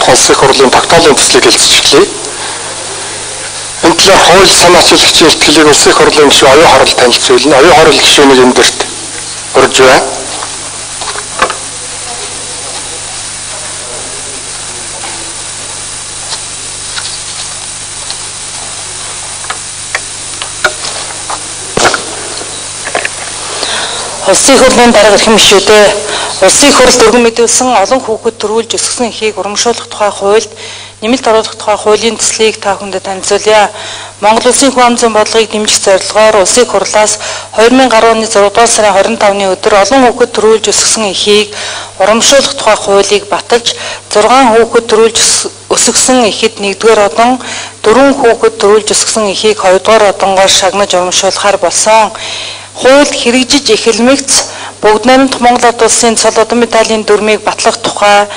тухай Улсын хурлын тогтоолын төслийг хэлцчихлээ. Энэ талаар хууль санаачлагчийн ихтгэлийг Улсын хурлын гишүүн Оюун Хорол танилцуулна. Оюун Хорол гишүүнийг өндөрт урьж байна. Улсын хурлын дарга эрхэм гишүүдээ, Улсын их хурл өргөн мэдүүлсэн олон хүүхэд төрүүлж өсгсөн эхийг урамшуулах тухай хуульд нэмэлт оруулах тухай хуулийн төслийг та бүхэндээ танилцуулъя. Монгол Улсын хүн ам зүйн бодлогыг дэмжих зорилгоор Улсын их хурлаас 2010 оны 6 дугаар сарын 25-ны өдөр олон хүүхэд төрүүлж өсгсөн эхийг урамшуулах тухай хуулийг баталж 6 хүүхэд төрүүлж өсгсөн эхэд 1-р одон, 4 хүүхэд төрүүлж өсгсөн эхийг 2-р одонгоор шагнаж урамшуулахар болсон. Хууль хэрэгжиж эхэлмэгц Бүгд найрамдах Монгол Ард Улсын цол одон медалийн дүрмийг батлах тухай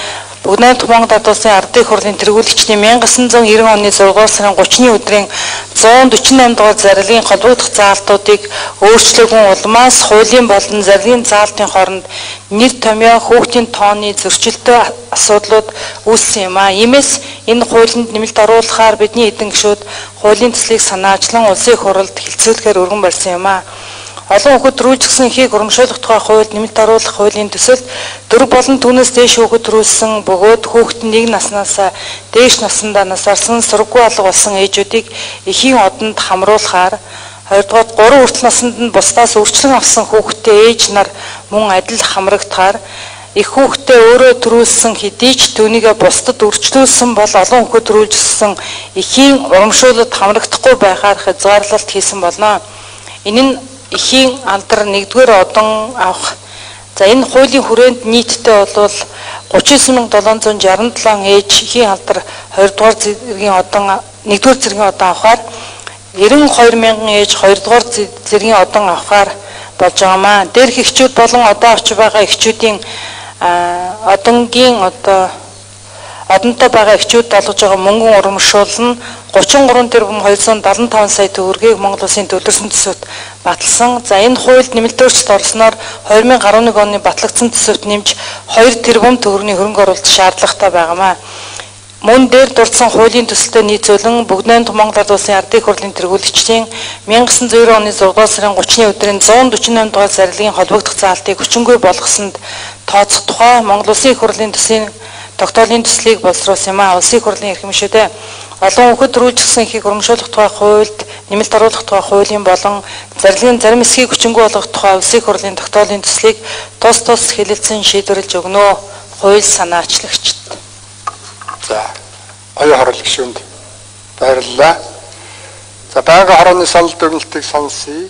Бүгд найрамдах Монгол Ард Улсын Ардын хурлын тэргүүлэгчний 1990 оны 6 дугаар сарын 30-ны өдрийн 148 дугаар зарлигийн холбогдох заалтуудыг өөрчлөөгүй улмаас хуулийн болон зарлигийн заалтын хооронд нэр томьёо хүүхдийн тооны зөрчилтэй асуудлууд үүссэн юм а. Иймээс энэ хуулинд нэмэлт оруулахаар бидний эдэн гишүүд хуулийн төслийг санаачлан Улсын их хурлд хэлцүүлэхээр өргөн барьсан юм а. Олон хүүхэд төрүүлжсэн эхийг урамшуулах тухай хуульд нэмэлт оруулах хуулийн төсөлд 4 болон түүнээс дээш хүүхэд төрүүлсэн бөгөөд хүүхэд нь 1 наснаас дээш насандаа насаарсан сургуу алга болсон ээжүүдийг эхийн одонд хамруулахаар, 2 дугаар 3 хүртэл насанд нь бусдаас үрчлэн авсан хүүхэдтэй ээж нар мөн адил хамрагдахаар, их хүүхдээ өөрөө төрүүлсэн хэдий ч түүнийгээ бусдад үрчлүүлсэн бол олон хүүхэд төрүүлжсэн эхийн урамшуулалд хамрагдахгүй байхаар хязгаарлалт хийсэн болно. Энэ нь эхийн алдар 1-р одон авах. За энэ хуулийн хүрээнд нийтдээ бол 39767 ээж эхийн алдар 2-р зэргийн одон, 1-р зэргийн одон авахар 92,000 ээж 2-р зэргийн одон авахар болж байгаамаа. Дээрх эхчүүд болон одон авч байгаа эхчүүдийн одонгийн одоо одонтой байгаа эхчүүд олгож байгаа мөнгөн урамшуул нь 33 тэрбум 275 сая төгрөгийг Монгол Улсын төлөрсөн төсөвт баталсан. За энэ хуульд нэмэлт өөрчлөлт орсноор 2011 оны батлагдсан төсөвт нэмж 2 тэрбум төгрөгийн хөрөнгө оруулалт шаардлагатай байгаамаа. Мөн дээр дурдсан хуулийн төсөлтөд нийцүүлэн Бүгд найрамдах Монгол Ард Улсын Ардын хурлын тэргүүлэгчдийн 1990 оны 6 дугаар сарын 30-ны өдрийн 148 дугаар зарлигийн холбогдох заалтыг хүчингүй болгосонд тооцох тухай Монгол Улсын их хурлын төслийн тогтоолын төслийг боловсруулсан юм а. Улсын их хурлын эрхэм гишүүдээ, олон хүүхэд төрүүлжсэн эхийг урамшуулах тухай хуульд нэмэлт оруулах тухай хуулийн болон зарлигийн зарим хэсгийг хүчингүй болгох тухай Улсын их хурлын тогтоолын төслийг тус тус хэлэлцэн шийдвэрлэж өгнө. Хууль санаачлагчид. За, Оюун Хорол гишүүнд баярлалаа. За, байнгын хорооны санал дүгнэлтийг сонсъё.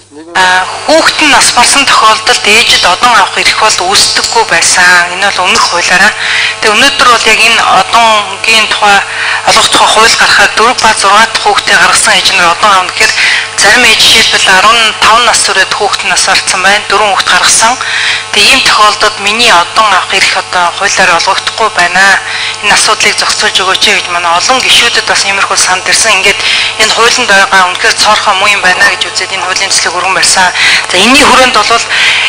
Хүүхэд нь нас барсан тохиолдолд ээжид одон авах эрх бол үүсдэггүй байсан. Энэ бол өмнөх хуулиараа. Тэгээ өнөөдөр бол яг энэ одонгийн тухай олгох тухай хууль гаргахаар 4 ба 6 дахь хүүхдээ гаргасан ээж нар одон авна гэхээр зарим ээж жишээлбэл 15 нас хүрээд хүүхэд нас барсан байна. 4 хүүхэд гаргасан. Тэгээ ийм тохиолдолд миний одон авах эрх одоо хуулиар олгогдохгүй байна. Энэ асуудлыг зохицуулж өгөөч гэж манай олон гишүүдэд бас иймэрхүү санд ирсэн. Ингээд энэ хуулинд байгаа үнэхээр цоорхоо муу юм байна гэж үзээд энэ хуулийн төслийг өргөн барьсан. За энэний хүрээнд бол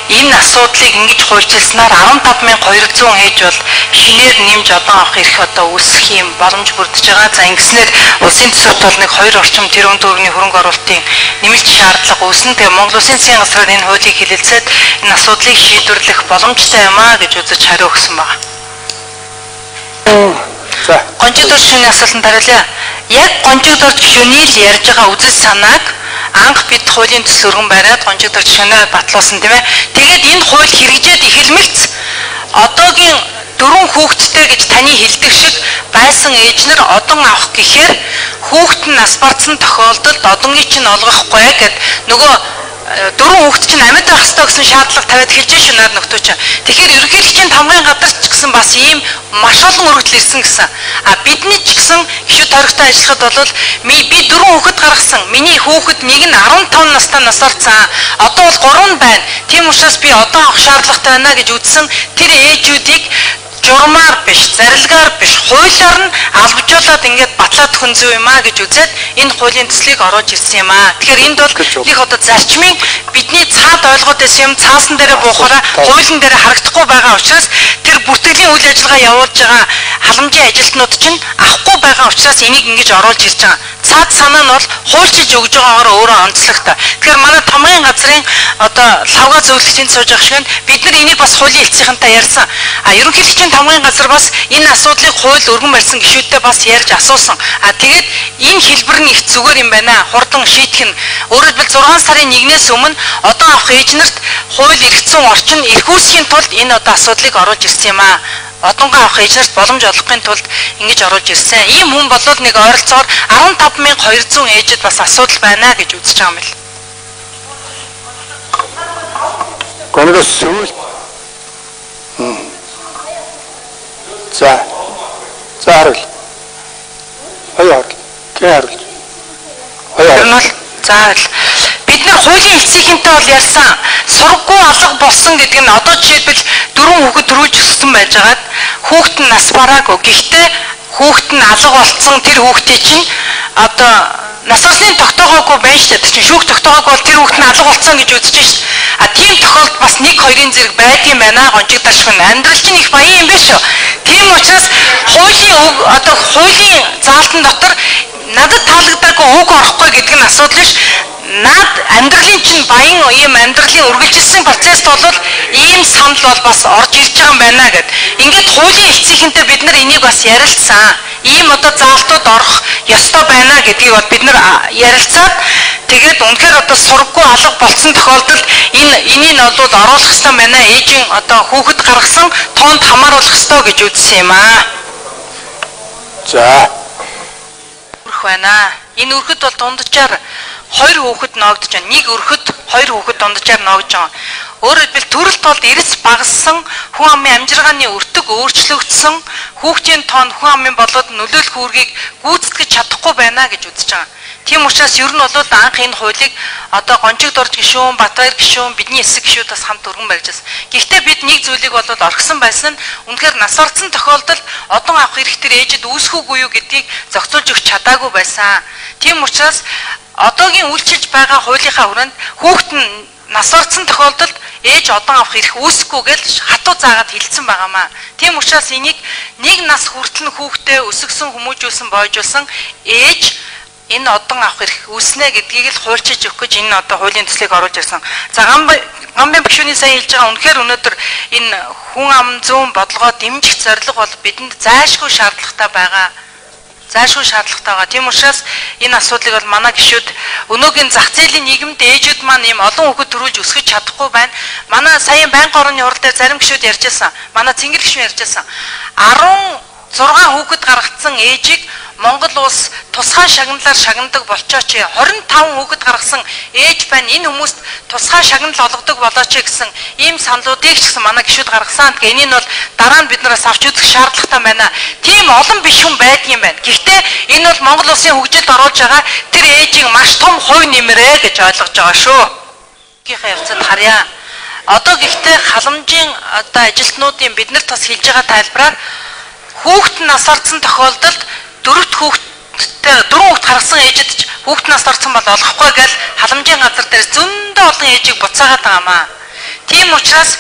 энэ асуудлыг ингэж хуульчилснаар 15200 ээж бол шинээр нэмж одон авах эрх одоо үүсэх юм боломж бүрдэж байгаа. За ингэснээр улсын төсөвт бол нэг 2 орчим тэрбум төгрөгийн хөрөнгө оруулалтын нэмэлт шаардлага үүснэ. Тэгээ Монгол Улсын засгийн газраар энэ хуулийг хэлэлцээд энэ асуудлыг шийдвэрлэх боломжтой юм а гэж үзэж хариу өгсөн байна. За. Гонжигдор гишүүний асуултанд хариулъя. Яг Гонжигдор гишүүний л ярьж байгаа үзэл санааг анх бид хуулийн төсөл өргөн бариад Гонжигдор гишүүнээ батлуулсан тийм ээ. Тэгээд энэ хууль хэрэгжээд эхэлмэгц одоогийн 4 хүүхэдтэй гэж таны хэлдэг шиг байсан ээж нар одон авах гэхээр хүүхэд нь нас барсан тохиолдолд одонгийн чинь олгохгүй гэд нөгөө 4 хүүхэд чинь амьд байх ёстой гэсэн шаардлага тавиад хэлж шүү наад нөхдөө чинь. Тэгэхээр ерөнхийлөгчийн тамгын газар ч гэсэн бас ийм маш олон өргөдөл ирсэн гэсэн. А бидний ч гэсэн гишүүд тойрогтой ажиллахад бол би 4 хүүхэд гаргасан. Миний хүүхэд нэг нь 15 настай нас орсон. Одоо бол 3 байна. Тийм учраас би одоо авах шаардлагатай байна гэж үзсэн тэр ээжүүдийг журмаар биш, зарилгаар биш, хуулиар нь албажуулаад ингээд батлаад өгөх зүй юм а гэж үзээд энэ хуулийн төслийг оруулж ирсэн юм а. Тэгэхээр энд бол их одоо зарчмын бидний цаад ойлгоод байсан юм цаасан дээрээ буухаараа хуулийн дээрээ харагдахгүй байгаа учраас тэр бүртгэлийн үйл ажиллагаа явуулж байгаа халамжийн ажилтнууд чинь авахгүй байгаа учраас энийг ингэж оруулж ирж байгаа. Цаад санаа нь бол хуульчилж өгж байгаагаар өөрөө онцлогтой. Тэгэхээр манай тамгын газрын одоо лавга зөвлөгчийн сууж байгаа шиг бид нар энийг бас хуулийн элцийнхэнтэй ярьсан. А ерөнхийлөгчийн тамгын газар бас энэ асуудлыг хууль өргөн барьсан гишүүдтэй бас ярьж асуусан. А тэгээд энэ хэлбэр нь их зүгээр юм байна. Хурдан шийдэх нь. Өөрөөр хэлбэл 6 сарын 1-ээс өмнө одоо авах ээж нарт хууль эргэцсэн орчин эрхүүлэхийн тулд энэ одоо асуудлыг оруулж ирсэн юм аа. Одонгаа авах ээж нарт боломж олгохын тулд ингэж оруулж ирсэн. Ийм хүн болвол нэг ойролцоогоор 15,200 ээжэд бас асуудал байна гэж үзэж байгаа юм бэл. Гоногоос сүүл. За. За харуул. Хоёр харуул. Гэн харуул. Хоёр. Тэр нь бол за бид нар хуулийн эцсийнхэнтэй бол ярьсан. Сурггүй алга болсон гэдэг нь одоо жишээлбэл 4 хүүхэд төрүүлж өссөн байжгаад хүүхэд нь нас бараагүй. Гэхдээ хүүхэд нь алга болцсон тэр хүүхдийн чинь одоо нас барсны тогтоогоогүй байна шүү дээ. Тэр чинь шүүх тогтоогоогүй бол тэр хүүхэд нь алга болцсон гэж үзэж шít. А тийм тохиолдолд бас 1 2-ын зэрэг байдгийн байна. Гонжиг даршгүй амьдрал чинь их баян юм биш үү? Тийм учраас хуулийн одоо хуулийн заалтан дотор надад таалагдаагүй үг орохгүй гэдэг нь асуудал биш. Над амьдралын чинь баян ийм амьдралын үргэлжилсэн процесс бол ийм санал бол бас орж ирж байгаа юм байна гэд. Ингээд хуулийн элцийнхэнтэй бид нар энийг бас ярилцсан. Ийм одоо заалтууд орох ёстой байна гэдгийг бол бид нар ярилцаад тэгээд үнэхээр одоо сурггүй алга болцсон тохиолдолд энийг нь бол оруулах ёстой байна. Ээжийн одоо хүүхэд гаргасан тоонд хамааруулах ёстой гэж үзсэн юм аа. За. Өрх байна. Энэ өрхөд бол дунджаар 2 хүүхэд ноогдож байна. Нэг өрхөд 2 хүүхэд дунджаар ноогдож байгаа. Өөрөөр хэлбэл төрөлт бол эрс багассан, хүн амын амжиргааны өртөг өөрчлөгдсөн, хүүхдийн тоон хүн амын болоод нөлөөлөх үүргийг гүйцэтгэж чадахгүй байна гэж үзэж байгаа. Тийм учраас ер нь бол анх энэ хуулийг одоо Гонжиг дорж гишүүн, Батбаяр гишүүн, бидний эсэг гишүүд бас хамт өргөн барьж байсан. Гэхдээ бид нэг зүйлийг бол орхисон байсан нь үнэхээр нас орсон тохиолдолд одон авах эрх тэр ээжэд үүсэхүүгүй юу гэдгийг зохицуулж өгч чадаагүй байсан. Тийм учраас одоогийн үйлчилж байгаа хуулийнхаа хүрээнд хүүхэд нь нас орсон тохиолдолд ээж одон авах эрх үүсэхгүй гэж хатуу заагаад хэлсэн байгаамаа. Тийм учраас энийг нэг нас хүртэл нь хүүхдээ өсгсөн, хүмүүжүүлсэн, бойжуулсан ээж энэ одон авах эрх үүснэ гэдгийг л хуульчилж өгөх гэж энэ одоо хуулийн төслийг оруулж ирсэн. За Гамбын багшууны сайн хэлж байгаа үнэхээр өнөөдөр энэ хүн ам зүүн бодлогоо дэмжих зорилго бол бидэнд зайлшгүй шаардлагатай байгаа. Зайлшгүй шаардлагатай байгаа. Тийм учраас энэ асуудлыг бол манай гишүүд өнөөгийн зах зээлийн нийгэмд ээжүүд маань ийм олон хүүхэд төрүүлж өсгөж чадахгүй байна. Манай саяын байнгын орны хурал дээр зарим гишүүд ярьж байсан. Манай цэнгэл гишүүн ярьж байсан. 16 хүүхэд гаргацсан ээжийг Монгол улс тусгай шагналаар шагнадаг болчооч 25 хүүхэд гаргасан ээж байна. Энэ хүмүүст тусгай шагнал олгодог болооч гэсэн ийм саналуудыг ч гэсэн манай гишүүд гаргасан. Тэгээ энийг нь бол дараа нь бид нараас авч үзэх шаардлагатай байна. Тийм олон биш хүн байдгийн байна. Гэхдээ энэ бол Монгол улсын хөгжилд оруулж байгаа тэр ээжийн маш том хувь нэмрээ гэж ойлгож байгаа шүү. Гийнхаа явцад харъя. Одоо гэхдээ халамжийн одоо ажилтнуудын бид нар бас хэлж байгаа тайлбараар хүүхэд нь нас орсон тохиолдолд дөрөвт хүүхэдтэй дөрвөн хүүхэд гаргасан ээжэд ч хүүхэд нас орсон бол олохгүй гэж халамжийн газар дээр зөндөө олон ээжийг буцаагаад байгаа маа. Тийм учраас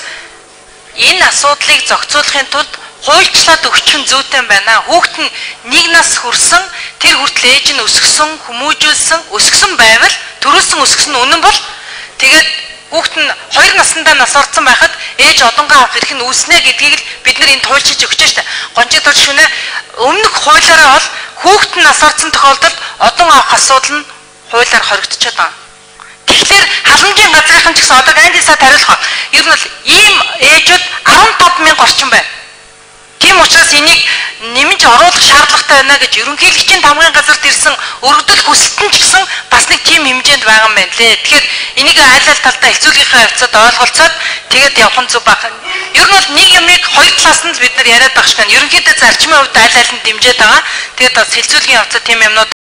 энэ асуудлыг зохицуулахын тулд хуульчлаад өгчих нь зүйтэй байна. Хүүхэд нь нэг нас хүрсэн тэр хүртэл ээж нь өсгсөн, хүмүүжүүлсэн, өсгсөн байвал төрүүлсэн өсгсөн үнэн бол тэгээд хүүхэд нь 2 наснда нас орсон байхад ээж одонгаа авах эрх нь үүснэ гэдгийг л бид нар энэ туйлшиж өгч штэ. Гонжиг дор шүнэ өмнөх хуулиараа бол хүүхэд нь нас орсон тохиолдолд одон авах асуудал нь хуулиар хоригдчиход байгаа. Тэгэхээр халамжийн газрынхан ч гэсэн одоо Ганди сад хариулах. Ер нь бол ийм ээжүүд 15,000 орчим байна. Тийм учраас энийг нэмж оруулах шаардлагатай байна гэж ерөнхийлөгчийн тамгын газарт ирсэн өргөдөл хүсэлт нь ч гэсэн бас нэг тийм хэмжээнд байгаа юм байна лээ. Тэгэхээр энийг айл аль талдаа хэвцүүлгийнхээ явцад ойлголцоод тэгээд явах нь зүг байх. Ер нь бол нэг юмыг хоёр талаас нь бид нар яриад байгаа шиг байна. Ерөнхийдөө зарчмын хувьд айл аль нь дэмжиж байгаа. Тэгээд бас хэлцүүлгийн явцад тийм юмнууд